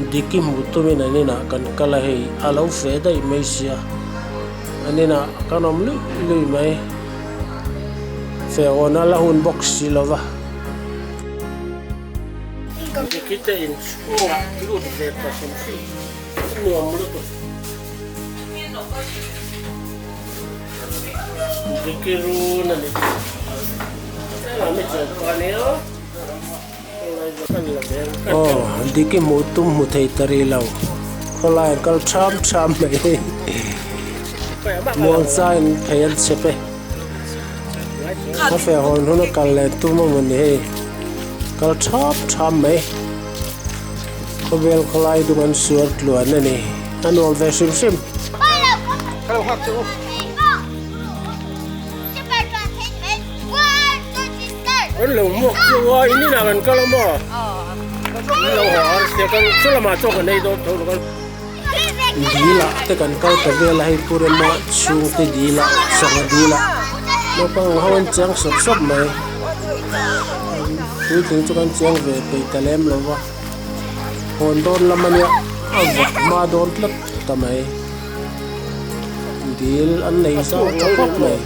Diki hmuh tumin an inah kan kal a hei a lo fe daih mai sia an inah kan awm luih luih mai fe awna la hun bawk si lo va. Diki te inchhungah lut ve ta hrim hrim nuam lutuk. Diki run a ni Aw Diki hmuh tum hmu thei ta rih lo khawlai an kal tham tham mai muangchangin phei an chep e a feh hawn hun a kal leh tum a mawni hei kal thap thap mai khawvel khawlai dum an sual tluan a ni a nuam ve hrim hrim. Kan lo hmuak chu a in inah kan kal a maw? Kan lo haw a sia kan chu lamah chuan kan ei dawn tho lo kan. Dil ah te kan kal ta vel a hei pu rema chhungte dil ah sangha dil ah naupang ang ho an chiang sawp sawp mai puitling chu kan chiang ve peih ta lem lo va hawn dawn lam a nia a vawt hma dawn tlat ta mai dil an nei zau tha khawp mai.